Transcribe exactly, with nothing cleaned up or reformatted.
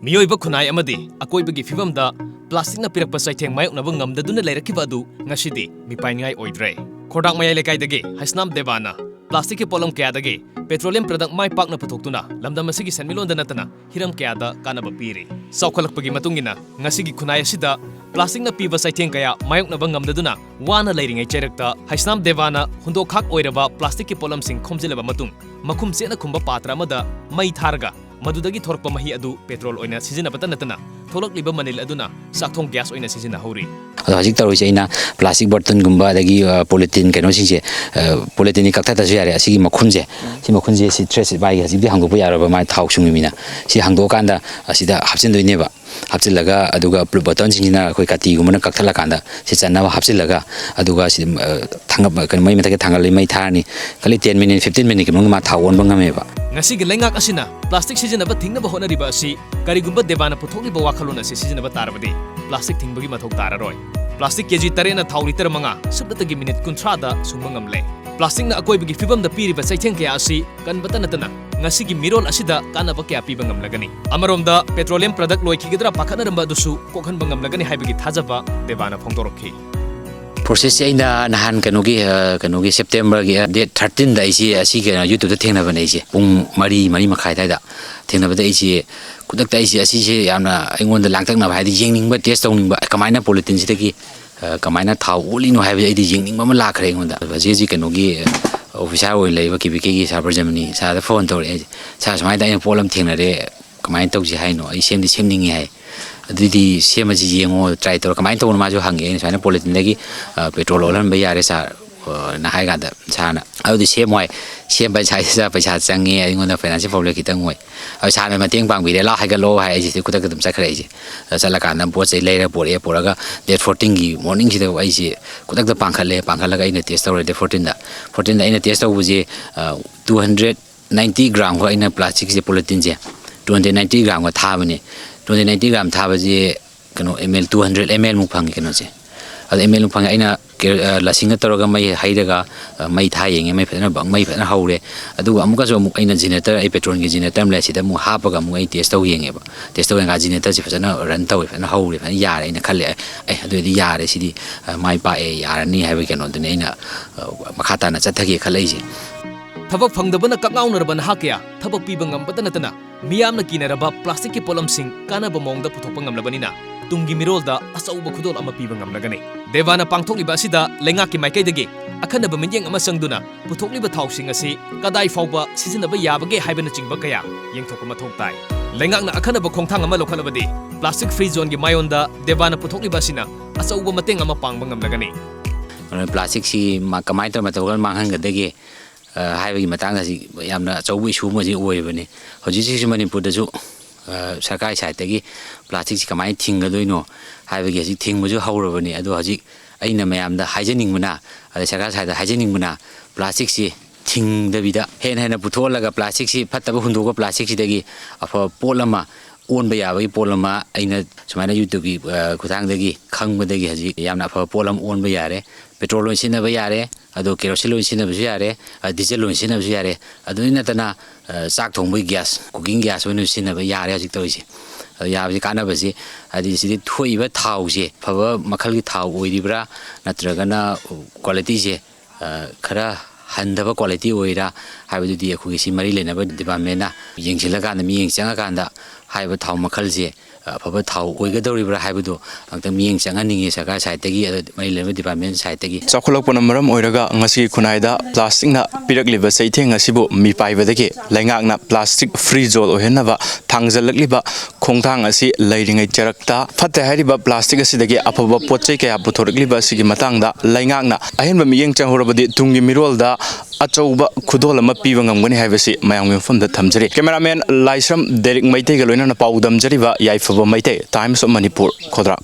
ꯃꯤꯑꯣꯏꯕ ꯈꯨꯟꯅꯥꯏ ꯑꯃꯗꯤ ꯑꯀꯣꯏꯕꯒꯤ ꯐꯤꯕꯝꯗ ꯄ꯭ꯂꯥꯁꯇꯤꯛꯅ ꯄꯤꯔꯛꯄ ꯆꯩꯊꯦꯡ ꯃꯥꯌꯣꯛꯅꯕ ꯉꯝꯗꯗꯨꯅ ꯂꯩꯔꯛꯈꯤꯕ ꯑꯗꯨ ꯉꯁꯤꯗꯤ ꯃꯤꯄꯥꯏꯅꯤꯡꯉꯥꯏ ꯑꯣꯏꯗ꯭ꯔꯦ꯫ ꯈꯣꯔꯗꯥꯛ ꯃꯌꯥꯏ ꯂꯩꯀꯥꯏꯗꯒꯤ ꯍꯩꯁꯅꯥꯝ ꯗꯦꯕꯥꯅ ꯄ꯭ꯂꯥꯁꯇꯤꯛꯀꯤ ꯄꯣꯠꯂꯝ ꯀꯌꯥꯗꯒꯤ petroleum product ꯃꯥꯏ ꯄꯥꯛꯅ ꯄꯨꯊꯣꯛꯇꯨꯅ ꯂꯝꯗꯝ ꯑꯁꯤꯒꯤ ꯁꯦꯟꯃꯤꯠꯂꯣꯟꯗ ꯅꯠꯇꯅ ꯍꯤꯔꯝ ꯀꯌꯥꯗ ꯀꯥꯟꯅꯕ ꯄꯤꯔꯤ꯫ ꯆꯥꯎꯈꯠꯂꯛꯄꯒꯤ ꯃꯇꯨꯡ ꯏꯟꯅ ꯉꯁꯤꯒꯤ ꯈꯨꯟꯅꯥꯏ ꯑꯁꯤꯗ ꯄ꯭ꯂꯥꯁꯇꯤꯛꯅ ꯄꯤꯕ ꯆꯩꯊꯦꯡ ꯀꯌꯥ ꯃꯥꯌꯣꯛꯅꯕ ꯉꯝꯗꯗꯨꯅ ꯋꯥꯅ ꯂꯩꯔꯤꯉꯩ ꯆꯩꯔꯛꯇ ꯍꯩꯁꯅꯥꯝ ꯗꯦꯕꯥꯅ ꯍꯨꯟꯗꯣꯛꯈꯥꯛ ꯑꯣꯏꯔꯕ ꯄ꯭ꯂꯥꯁꯇꯤꯛꯀꯤ ꯄꯣꯠꯂꯝꯁꯤꯡ ꯈꯣꯝꯖꯤꯜꯂꯕ ꯃꯇꯨꯡ ꯃꯈꯨꯝ ꯆꯦꯠꯅ ꯈꯨꯝꯕ ꯄꯥꯇ꯭ꯔ ꯑꯃꯗ ꯃꯩ ꯊꯥꯔꯒ ꯃꯗꯨꯗꯒꯤ ꯊꯣꯔꯛꯄ ꯃꯍꯤ ꯑꯗꯨ petrol ꯑꯣꯏꯅ ꯁꯤꯖꯤꯟꯅꯕꯇ ꯅꯠꯇꯅ ꯊꯣꯛꯂꯛꯂꯤꯕ ꯃꯅꯤꯜ ꯑꯗꯨꯅ ꯆꯥꯛꯊꯣꯡ gas ꯑꯣꯏꯅ ꯁꯤꯖꯤꯟꯅꯍꯧꯔꯤ꯫ ꯑꯗꯣ ꯍꯧꯖꯤꯛ ꯇꯧꯔꯤꯁꯦ ꯑꯩꯅ plastic bottle ꯒꯨꯝꯕ ꯑꯗꯒꯤ, ꯑ, polythene ꯀꯩꯅꯣꯁꯤꯡꯁꯦ, ꯑ, polythene ꯗꯤ ꯀꯛꯊꯠꯇ꯭ꯔꯁꯨ ꯌꯥꯔꯦ꯫ ꯑꯁꯤꯒꯤ ꯃꯈꯨꯝꯁꯦ, ꯁꯤ ꯃꯈꯨꯝꯁꯦ ꯁꯤ thread ꯁꯤ ꯃꯥꯒꯤ ꯍꯧꯖꯤꯛꯇꯤ ꯍꯥꯡꯗꯣꯛꯄ ꯌꯥꯔꯕ ꯃꯥꯒꯤ ꯊꯥꯎ ꯁꯨꯡꯉꯤꯃꯤꯅ꯫ ꯁꯤ ꯍꯥꯡꯗꯣꯛꯑꯀꯥꯟꯗ ꯑꯁꯤꯗ ꯍꯥꯞꯆꯤꯟꯗꯣꯏꯅꯦꯕ꯫ ꯍꯥꯞꯆꯤꯜꯂꯒ ꯑꯗꯨꯒ ꯕꯣꯇꯜꯁꯤꯡꯁꯤꯅ ꯑꯩꯈꯣꯏ ꯀꯥꯇꯤꯒꯨꯝꯕꯅ ꯀꯛꯊꯠꯂꯀꯥꯟꯗ ꯁꯤ ꯆꯟꯅꯕ ꯍꯥꯞꯆꯤꯜꯂꯒ ꯑꯗꯨꯒ ꯁꯤ, ꯑ, ꯊꯥꯡꯒꯠ-, ꯀꯩꯅꯣ, ꯃꯩ ꯃꯊꯛꯇ ꯊꯥꯡꯒꯠꯂꯤ, ꯃꯩ ꯊꯥꯔꯅꯤ꯫ ꯈꯜꯂꯤ ten minute, fifteen minute ꯀꯤ ꯃꯅꯨꯡꯗ ꯃꯥ ꯊꯥꯎ ꯑꯣꯟꯕ ꯉꯝꯃꯦꯕ꯫ ꯉꯁꯤꯒꯤ ꯂꯩꯉꯥꯛ ꯑꯁꯤꯅ ꯄ꯭ꯂꯥꯁꯇꯤꯛ ꯁꯤꯖꯤꯟꯅꯕ ꯊꯤꯡꯅꯕ ꯍꯣꯠꯅꯔꯤꯕ ꯑꯁꯤ ꯀꯔꯤꯒꯨꯝꯕ ꯗꯦꯕꯥꯅ ꯄꯨꯊꯣꯛꯂꯤꯕ ꯋꯥꯈꯜꯂꯣꯟ ꯑꯁꯤ ꯁꯤꯖꯤꯟꯅꯕ ꯇꯥꯔꯕꯗꯤ ꯄ꯭ꯂꯥꯁꯇꯤꯛ ꯊꯤꯡꯕꯒꯤ ꯃꯊꯧ ꯇꯥꯔꯔꯣꯏ꯫ ꯄ꯭ꯂꯥꯁꯇꯤꯛ ꯀꯦꯖꯤ ꯇꯔꯦꯠꯅ ꯊꯥꯎ ꯂꯤꯇꯔ ꯃꯉꯥ ꯁꯨꯞꯅꯇꯒꯤ ꯃꯤꯅꯤꯠ ꯀꯨꯟꯊ꯭ꯔꯥꯗ ꯁꯨꯡꯕ ꯉꯝꯂꯦ꯫ ꯄ꯭ꯂꯥꯁꯇꯤꯛꯅ ꯑꯀꯣꯏꯕꯒꯤ ꯐꯤꯕꯝꯗ ꯄꯤꯔꯤꯕ ꯆꯩꯊꯦꯡ ꯀꯌꯥ ꯑꯁꯤ ꯀꯟꯕꯇ ꯅꯠꯇꯅ ꯉꯁꯤꯒꯤ ꯃꯤꯔꯣꯜ ꯑꯁꯤꯗ ꯀꯥꯟꯅꯕ ꯀꯌꯥ ꯄꯤꯕ ꯉꯝꯂꯒꯅꯤ꯫ ꯑꯃꯔꯣꯝꯗ petroleum product ꯂꯣꯏꯈꯤꯒꯗ꯭ꯔꯥ ꯄꯥꯈꯠꯅꯔꯝꯕ ꯑꯗꯨꯁꯨ ꯀꯣꯛꯍꯟꯕ ꯉꯝꯂꯒꯅꯤ ꯍꯥꯏꯕꯒꯤ ꯊꯥꯖꯕ ꯗꯦꯕꯥꯅ ꯐꯣꯡꯗꯣꯔꯛꯈꯤ꯫ Process ꯁꯦ ꯑꯩꯅ ꯅꯍꯥꯟ ꯀꯩꯅꯣꯒꯤ, ꯑ, ꯀꯩꯅꯣꯒꯤ September ꯒꯤ, ꯑ, date thirteen ꯗ ꯑꯩꯁꯦ ꯑꯁꯤ ꯀꯩꯅꯣ YouTube ꯇ ꯊꯦꯡꯅꯕꯅꯦ꯫ ꯑꯩꯁꯦ ꯄꯨꯡ ꯃꯔꯤ, ꯃꯔꯤ ꯃꯈꯥꯏ ꯑꯗꯨꯋꯥꯏꯗ ꯊꯦꯡꯅꯕꯗ ꯑꯩꯁꯦ ꯈꯨꯗꯛꯇ ꯑꯩꯁꯦ ꯑꯁꯤꯁꯦ ꯌꯥꯝꯅ ꯑꯩꯉꯣꯟꯗ ꯂꯥꯡꯇꯛꯅꯕ, ꯍꯥꯏꯗꯤ ꯌꯦꯡꯅꯤꯡꯕ, test ꯇꯧꯅꯤꯡꯕ, ꯀꯃꯥꯏꯅ polythene ꯁꯤꯗꯒꯤ, ꯑ, ꯀꯃꯥꯏꯅ ꯊꯥꯎ ꯑꯣꯜꯂꯤꯅꯣ ꯍꯥꯏꯕꯁꯦ ꯑꯩꯗꯤ ꯌꯦꯡꯅꯤꯡꯕ ꯑꯃ ꯂꯥꯛꯈ꯭ꯔꯦ ꯑꯩꯉꯣꯟꯗ꯫ ꯑꯗꯨꯒ ꯍꯧꯖꯤꯛ ꯍꯧꯖꯤꯛ ꯀꯩꯅꯣꯒꯤ, ꯑ, officer ꯑꯣꯏꯅ ꯂꯩꯕ KVK ꯒꯤ sir ꯕ꯭ꯔꯖꯃꯅꯤ sir ꯗ phone ꯇꯧꯔꯛꯑꯦ꯫ "Sir, ꯁꯨꯃꯥꯏꯅ ꯇꯧꯗꯅ ꯑꯩꯅ ꯄꯣꯠ ꯑꯃ ꯊꯦꯡꯅꯔꯦ, ꯀꯃꯥꯏꯅ ꯇꯧꯁꯤ ꯍꯥꯏꯅꯣ? ꯑꯩ ꯁꯦꯝꯗꯤ ꯁꯦꯝꯅꯤꯡꯉꯤ" ꯍꯥꯏ꯫ "ꯑꯗꯨꯗꯤ ꯁꯦꯝꯃꯁꯤ, ꯌꯦꯡꯉꯣ, try ꯇꯧꯔꯣ, ꯀꯃꯥꯏꯅ ꯇꯧꯕꯅꯣ?" ꯃꯥꯁꯨ ꯍꯪꯉꯦ꯫ ꯑꯩꯅ ꯁꯨꯃꯥꯏꯅ polythene ꯗꯒꯤ, ꯑ, petrol ꯑꯣꯜꯍꯟꯕ ꯌꯥꯔꯦ sir, ꯑ, ꯅ ꯍꯥꯏ ꯀꯥꯟꯗ sir ꯅ, "ꯑꯗꯨꯗꯤ ꯁꯦꯝꯃꯣ" ꯍꯥꯏ꯫ ꯁꯦꯝꯕ ꯍꯥꯏꯁꯦ ꯄꯩꯁꯥ ꯆꯪꯉꯦ, ꯑꯩꯉꯣꯟꯗ financial problem ꯈꯤꯇꯪ ꯑꯣꯏ꯫ ꯑꯗꯨ sir ꯅ ꯃꯇꯦꯡ ꯄꯥꯡꯕꯤꯔꯦ, "ꯂꯥꯎ, ꯍꯥꯏꯒꯠꯂꯣ" ꯍꯥꯏ꯫ ꯑꯩꯁꯦ ꯈꯨꯗꯛꯇ ꯑꯗꯨꯝ ꯆꯠꯈ꯭ꯔꯦ꯫ ꯑꯩꯁꯦ ꯆꯠꯂꯀꯥꯟꯗ ꯄꯣꯠ ꯆꯩ ꯂꯩꯔ ꯄꯣꯔꯛꯑꯦ, ꯄꯣꯔꯛꯑꯒ date fourteen ꯒꯤ morning ꯁꯤꯗ ꯑꯩꯁꯦ ꯈꯨꯗꯛꯇ ꯄꯥꯡꯈꯠꯂꯦ꯫ ꯄꯥꯡꯈꯠꯂꯒ ꯑꯩꯅ test ꯇꯧꯔꯦ, date fourteen ꯗ꯫ Fourteen ꯗ ꯑꯩꯅ test ꯇꯧꯕꯁꯦ, ꯑ, two hundred ninety gram ꯈꯛ ꯑꯩꯅ plastic ꯁꯦ, polythene ꯁꯦ two hundred ninety gram ꯈꯛ ꯊꯥꯕꯅꯦ꯫ Two hundred ninety gram ꯊꯥꯕꯁꯦ ꯀꯩꯅꯣ, ml two hundred ml ꯃꯨꯛ ꯐꯪꯉꯦ ꯀꯩꯅꯣꯁꯦ꯫ ꯑꯗꯣ ml ꯃꯨꯛ ꯐꯪꯉꯦ꯫ ꯑꯩꯅ ꯀꯦ-, ꯑ, ꯂꯁꯤꯡꯅ ꯇꯧꯔꯒ ꯃꯩ ꯍꯩꯔꯒ, ꯑ, ꯃꯩ ꯊꯥ ꯌꯦꯡꯉꯦ꯫ ꯃꯩ ꯐꯖꯅ ꯕꯪ-, ꯃꯩ ꯐꯖꯅ ꯍꯧꯔꯦ꯫ ꯑꯗꯨꯒ ꯑꯃꯨꯛꯀꯁꯨ ꯑꯃꯨꯛ ꯑꯩꯅ generator, ꯑꯩ petrolꯒꯤ generator ꯑꯃ ꯂꯩ, ꯑꯁꯤꯗ ꯑꯃꯨꯛ ꯍꯥꯞꯄꯒ ꯑꯃꯨꯛ ꯑꯩ test ꯇꯧ ꯌꯦꯡꯉꯦꯕ꯫ Test ꯇꯧ ꯌꯦꯡꯉꯒ generatorꯁꯦ ꯐꯖꯅ run ꯇꯧꯋꯦ, ꯐꯖꯅ ꯍꯧꯔꯦ, ꯐꯖꯅ ꯌꯥꯔꯦ꯫ ꯑꯩꯅ ꯈꯜꯂꯦ, "ꯑꯦ, ꯑꯦ, ꯑꯗꯨ ꯑꯣꯏꯗꯤ ꯌꯥꯔꯦ, ꯁꯤꯗꯤ, ꯑ, ꯃꯥꯏ ꯄꯥꯛꯑꯦ, ꯌꯥꯔꯅꯤ" ꯍꯥꯏꯕꯒꯤ ꯀꯩꯅꯣꯗꯨꯅꯤ ꯑꯩꯅ, ꯑ, ꯃꯈꯥ ꯇꯥꯅ ꯆꯠꯊꯒꯦ ꯈꯜꯂꯛꯏꯁꯦ꯫ ꯊꯕꯛ ꯐꯪꯗꯕꯅ ꯀꯛꯉꯥꯎꯅꯔꯕ ꯅꯍꯥ ꯀꯌꯥ ꯊꯕꯛ ꯄꯤꯕ ꯉꯝꯕꯇ ꯅꯠꯇꯅ, ꯃꯤꯌꯥꯝꯅ ꯀꯤꯅꯔꯕ plasticꯀꯤ ꯄꯣꯠꯂꯝꯁꯤꯡ ꯀꯥꯟꯅꯕ ꯃꯑꯣꯡꯗ ꯄꯨꯊꯣꯛꯄ ꯉꯝꯂꯕꯅꯤꯅ, ꯇꯨꯡꯒꯤ ꯃꯤꯔꯣꯜꯗ ꯑꯆꯧꯕ ꯈꯨꯗꯣꯜ ꯑꯃ ꯄꯤꯕ ꯉꯝꯂꯒꯅꯤ꯫ DEVAꯅ ꯄꯥꯡꯊꯣꯛꯂꯤꯕ ꯑꯁꯤꯗ ꯂꯩꯉꯥꯛꯀꯤ ꯃꯥꯏꯀꯩꯗꯒꯤ ꯑꯈꯟꯅꯕ ꯃꯤꯠꯌꯦꯡ ꯑꯃ ꯆꯪꯗꯨꯅ, ꯄꯨꯊꯣꯛꯂꯤꯕ ꯊꯥꯎꯁꯤꯡ ꯑꯁꯤ ꯀꯗꯥꯏ ꯐꯥꯎꯕ ꯁꯤꯖꯤꯟꯅꯕ ꯌꯥꯕꯒꯦ ꯍꯥꯏꯕꯅꯆꯤꯡꯕ ꯀꯌꯥ ꯌꯦꯡꯊꯣꯛꯄ ꯃꯊꯧ ꯇꯥꯏ꯫ ꯂꯩꯉꯥꯛꯅ ꯑꯈꯟꯅꯕ ꯈꯣꯡꯊꯥꯡ ꯑꯃ ꯂꯧꯈꯠꯂꯕꯗꯤ, plastic free zoneꯒꯤ ꯃꯥꯏꯌꯣꯟꯗ DEVAꯅ ꯄꯨꯊꯣꯛꯂꯤꯕ ꯑꯁꯤꯅ ꯑꯆꯧꯕ ꯃꯇꯦꯡ ꯑꯃ ꯄꯥꯡꯕ ꯉꯝꯂꯒꯅꯤ꯫ ꯑꯗꯨꯅ plasticꯁꯤ ꯃꯥ-, ꯀꯃꯥꯏꯅ ꯇꯧꯔ ꯃꯇꯧ ꯀꯔꯝ ꯃꯥꯡꯍꯟꯒꯗꯒꯦ, ꯑ, ꯍꯥꯏꯕꯒꯤ ꯃꯇꯥꯡꯗ ꯍꯧꯖꯤꯛ ꯌꯥꯝꯅ ꯑꯆꯧꯕ issue ꯑꯃ ꯍꯧꯖꯤꯛ ꯑꯣꯏꯔꯤꯕꯅꯤ꯫ ꯍꯧꯖꯤꯛ ꯍꯧꯖꯤꯛꯁꯨ ꯃꯅꯤꯄꯨꯔꯗꯁꯨ, ꯑ, ꯁꯔꯀꯥꯔꯒꯤ sideꯇꯒꯤ plasticꯁꯤ ꯀꯃꯥꯏꯅ ꯊꯤꯡꯒꯗꯣꯏꯅꯣ ꯍꯥꯏꯕꯒꯤ ꯍꯧꯖꯤꯛ ꯊꯤꯡꯕꯁꯨ ꯍꯧꯔꯕꯅꯤ꯫ ꯑꯗꯣ ꯍꯧꯖꯤꯛ ꯑꯩꯅ ꯃꯌꯥꯝꯗ ꯍꯥꯏꯖꯅꯤꯡꯕꯅ, ꯑꯗꯩ ꯁꯔꯀꯥꯔ sideꯇ ꯍꯥꯏꯖꯅꯤꯡꯕꯅ, plasticꯁꯤ ꯊꯤꯡꯗꯕꯤꯗ ꯍꯦꯟꯅ ꯍꯦꯟꯅ ꯄꯨꯊꯣꯛꯍꯜꯂꯒ, plasticꯁꯤ ꯐꯠꯇꯕ ꯍꯨꯟꯗꯣꯛꯑꯒ plasticꯁꯤꯗꯒꯤ ꯑꯐꯕ ꯄꯣꯠ ꯑꯃ ꯑꯣꯟꯕ ꯌꯥꯕꯒꯤ ꯄꯣꯠ ꯑꯃ ꯑꯩꯅ ꯁꯨꯃꯥꯏꯅ YouTubeꯀꯤ, ꯑ, ꯈꯨꯠꯊꯥꯡꯗꯒꯤ ꯈꯪꯕꯗꯒꯤ ꯍꯧꯖꯤꯛ ꯌꯥꯝꯅ ꯑꯐꯕ ꯄꯣꯠ ꯑꯃ ꯑꯣꯟꯕ ꯌꯥꯔꯦ꯫ Petrol ꯑꯣꯏꯅ ꯁꯤꯖꯤꯟꯅꯕ ꯌꯥꯔꯦ, ꯑꯗꯣ kerosene ꯑꯣꯏꯅ ꯁꯤꯖꯤꯟꯅꯕꯁꯨ ꯌꯥꯔꯦ, ꯑ, diesel ꯑꯣꯏꯅ ꯁꯤꯖꯤꯟꯅꯕꯁꯨ ꯌꯥꯔꯦ꯫ ꯑꯗꯨꯗꯩ ꯅꯠꯇꯅ, ꯑ, ꯆꯥꯛ ꯊꯣꯡꯕꯒꯤ gas, cooking gas ꯑꯣꯏꯅ ꯁꯤꯖꯤꯟꯅꯕ ꯌꯥꯔꯦ ꯍꯧꯖꯤꯛ ꯇꯧꯔꯤꯁꯦ꯫ ꯑꯗꯣ ꯌꯥꯕꯁꯤ ꯀꯥꯟꯅꯕꯁꯤ, ꯍꯥꯏꯗꯤ ꯁꯤꯗ ꯊꯣꯛꯏꯕ ꯊꯥꯎꯁꯦ ꯑꯐꯕ ꯃꯈꯜꯒꯤ ꯊꯥꯎ ꯑꯣꯏꯔꯤꯕ꯭ꯔꯥ, ꯅꯠꯇ꯭ꯔꯒꯅ qualityꯁꯦ, ꯑ, ꯈꯔ ꯍꯟꯊꯕ quality ꯑꯣꯏꯔꯥ ꯍꯥꯏꯕꯗꯨꯗꯤ ꯑꯩꯈꯣꯏꯒꯤ ꯁꯤ ꯃꯔꯤ ꯂꯩꯅꯕ departmentꯅ ꯌꯦꯡꯁꯤꯜꯂꯀꯥꯟꯗ, ꯃꯤꯠꯌꯦꯡ ꯆꯪꯉꯀꯥꯟꯗ ꯍꯥꯏꯔꯤꯕ ꯊꯥꯎ ꯃꯈꯜꯁꯦ, ꯑ, ꯑꯐꯕ ꯊꯥꯎ ꯑꯣꯏꯒꯗꯧꯔꯤꯕ꯭ꯔꯥ ꯍꯥꯏꯕꯗꯨ ꯑꯃꯨꯛꯇꯪ ꯃꯤꯠꯌꯦꯡ ꯆꯪꯍꯟꯅꯤꯡꯉꯤ ꯁꯔꯀꯥꯔ sideꯇꯒꯤ, ꯑꯗ ꯃꯔꯤ ꯂꯩꯅꯕ department sideꯇꯒꯤ꯫ ꯆꯥꯎꯈꯠꯂꯛꯄꯅ ꯃꯔꯝ ꯑꯣꯏꯔꯒ ꯉꯁꯤꯒꯤ ꯈꯨꯟꯅꯥꯏꯗ plasticꯅ ꯄꯤꯔꯛꯂꯤꯕ ꯆꯩꯊꯦꯡ ꯑꯁꯤꯕꯨ ꯃꯤꯄꯥꯏꯕꯗꯒꯤ ꯂꯩꯉꯥꯛꯅ plastic free zone ꯑꯣꯏꯍꯟꯅꯕ ꯊꯥꯡꯖꯜꯂꯛꯂꯤꯕ ꯈꯣꯡꯊꯥꯡ ꯑꯁꯤ ꯂꯩꯔꯤꯉꯩ ꯆꯔꯛꯇ ꯐꯠꯇꯦ ꯍꯥꯏꯔꯤꯕ plastic ꯑꯁꯤꯗꯒꯤ ꯑꯐꯕ ꯄꯣꯠ ꯆꯩ ꯀꯌꯥ ꯄꯨꯊꯣꯔꯛꯂꯤꯕ ꯑꯁꯤꯒꯤ ꯃꯇꯥꯡꯗ ꯂꯩꯉꯥꯛꯅ ꯑꯍꯦꯟꯕ ꯃꯤꯠꯌꯦꯡ ꯆꯪꯍꯧꯔꯕꯗꯤ ꯇꯨꯡꯒꯤ ꯃꯤꯔꯣꯜꯗ ꯑꯆꯧꯕ ꯈꯨꯗꯣꯜ ꯑꯃ ꯄꯤꯕ ꯉꯝꯒꯅꯤ ꯍꯥꯏꯕꯁꯤ ꯃꯌꯥꯝꯒꯤ ꯃꯐꯝꯗ ꯊꯝꯖꯔꯤ꯫ Cameraman ꯂꯥꯏꯁ꯭ꯔꯝ ꯗꯦꯔꯤꯛ ꯃꯩꯇꯩꯒ ꯂꯣꯏꯅꯅ ꯄꯥꯎꯗꯝꯖꯔꯤꯕ ꯌꯥꯏꯐꯕ ꯃꯩꯇꯩ, Times of Manipur, ꯈꯣꯗ꯭ꯔꯥꯛ꯫